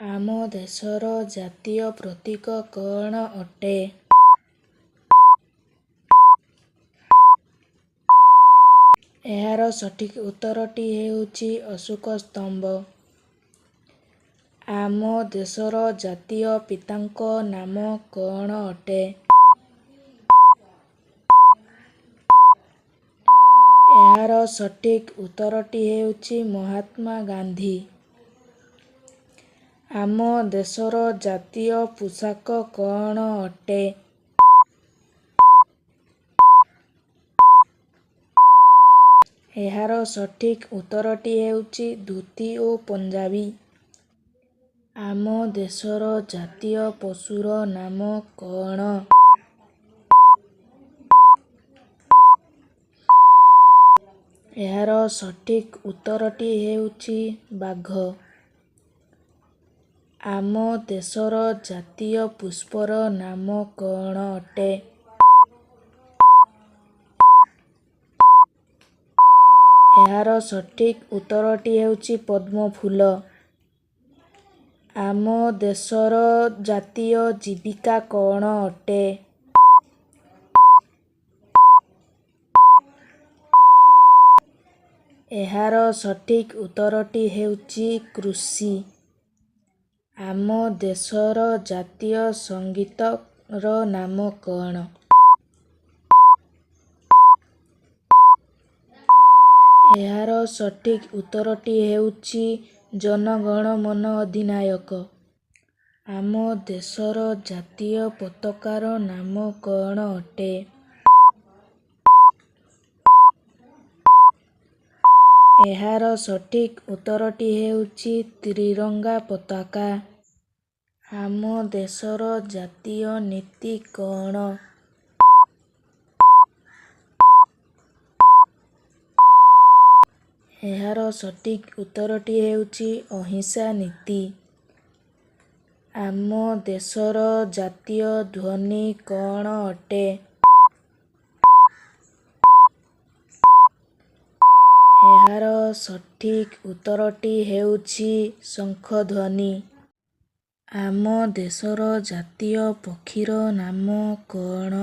ଆମ ଦେଶର ଜାତୀୟ ପ୍ରତୀକ କ'ଣ ଅଟେ? ଏହାର ସଠିକ୍ ଉତ୍ତରଟି ହେଉଛି ଅଶୋକ ସ୍ତମ୍ଭ। ଆମ ଦେଶର ଜାତୀୟ ପିତାଙ୍କ ନାମ କ'ଣ ଅଟେ? ଏହାର ସଠିକ୍ ଉତ୍ତରଟି ହେଉଛି ମହାତ୍ମା ଗାନ୍ଧୀ। ଆମ ଦେଶର ଜାତୀୟ ପୋଷାକ କ'ଣ ଅଟେ? ଏହାର ସଠିକ୍ ଉତ୍ତରଟି ହେଉଛି ଧୋତି ଓ ପଞ୍ଜାବୀ। ଆମ ଦେଶର ଜାତୀୟ ପଶୁର ନାମ କ'ଣ? ଏହାର ସଠିକ୍ ଉତ୍ତରଟି ହେଉଛି ବାଘ। ଆମ ଦେଶର ଜାତୀୟ ପୁଷ୍ପର ନାମ କ'ଣ ଅଟେ? ଏହାର ସଠିକ୍ ଉତ୍ତରଟି ହେଉଛି ପଦ୍ମଫୁଲ। ଆମ ଦେଶର ଜାତୀୟ ଜୀବିକା କ'ଣ ଅଟେ? ଏହାର ସଠିକ୍ ଉତ୍ତରଟି ହେଉଛି କୃଷି। ଆମ ଦେଶର ଜାତୀୟ ସଙ୍ଗୀତର ନାମ କ'ଣ? ଏହାର ସଠିକ୍ ଉତ୍ତରଟି ହେଉଛି ଜନ ଗଣ ମନ ଅଧିନାୟକ। ଆମ ଦେଶର ଜାତୀୟ ପତାକାର ନାମ କ'ଣ ଅଟେ? ଏହାର ସଠିକ୍ ଉତ୍ତରଟି ହେଉଛି ତ୍ରିରଙ୍ଗା ପତାକା। ଆମ ଦେଶର ଜାତୀୟ ନୀତି କ'ଣ? ଏହାର ସଠିକ୍ ଉତ୍ତରଟି ହେଉଛି ଅହିଂସା ନୀତି। ଆମ ଦେଶର ଜାତୀୟ ଧ୍ୱନି କ'ଣ ଅଟେ? ଏହାର ସଠିକ୍ ଉତ୍ତରଟି ହେଉଛି ଶଙ୍ଖ ଧ୍ୱନି। ଆମ ଦେଶର ଜାତୀୟ ପକ୍ଷୀର ନାମ କ'ଣ?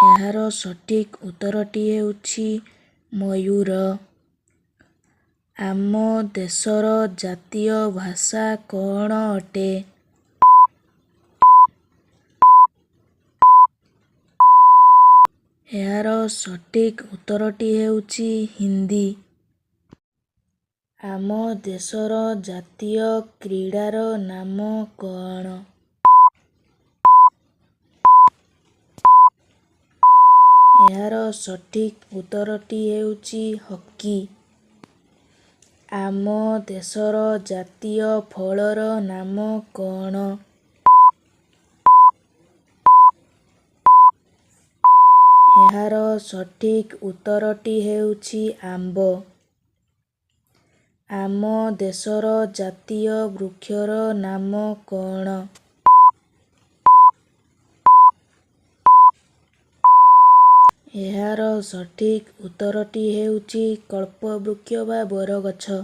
ଏହାର ସଠିକ୍ ଉତ୍ତରଟି ହେଉଛି ମୟୂର। ଆମ ଦେଶର ଜାତୀୟ ଭାଷା କ'ଣ ଅଟେ? ଏହାର ସଠିକ୍ ଉତ୍ତରଟି ହେଉଛି ହିନ୍ଦୀ। ଆମ ଦେଶର ଜାତୀୟ କ୍ରୀଡ଼ାର ନାମ କ'ଣ? ଏହାର ସଠିକ୍ ଉତ୍ତରଟି ହେଉଛି ହକି। ଆମ ଦେଶର ଜାତୀୟ ଫଳର ନାମ କ'ଣ? ଏହାର ସଠିକ୍ ଉତ୍ତରଟି ହେଉଛି ଆମ୍ବ। ଆମ ଦେଶର ଜାତୀୟ ବୃକ୍ଷର ନାମ କ'ଣ? ଏହାର ସଠିକ୍ ଉତ୍ତରଟି ହେଉଛି କଳ୍ପବୃକ୍ଷ ବା ବରଗଛ।